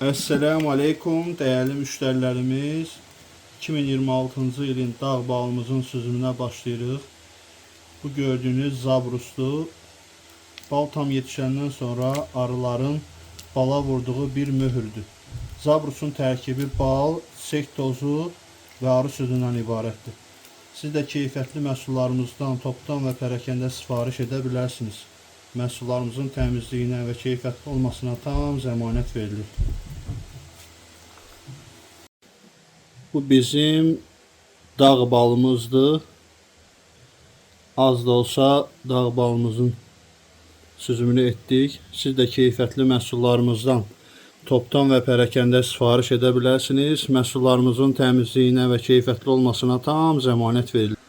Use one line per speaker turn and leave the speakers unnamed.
Esselamu Aleyküm dəyərli müştərilərimiz. 2026-cı ilin dağ balımızın süzümünə başlayırıq. Bu gördüyünüz zabrusdur. Bal tam yetişəndən sonra arıların bala vurduğu bir möhürdür. Zabrusun tərkibi bal, çiçək tozu və arı südündən ibarətdir. Siz də keyfiyyətli məhsullarımızdan topdan və pərəkəndə sifariş edə bilərsiniz. Məhsullarımızın təmizliyinə və keyfiyyətli olmasına tam zəmanət verilir. Bu bizim dağ balımızdır. Az da olsa dağ balımızın süzümünü etdik. Siz də keyfiyyətli məhsullarımızdan topdan və pərəkəndə sifariş edə bilərsiniz. Məhsullarımızın təmizliyinə və keyfiyyətli olmasına tam zəmanət verilir.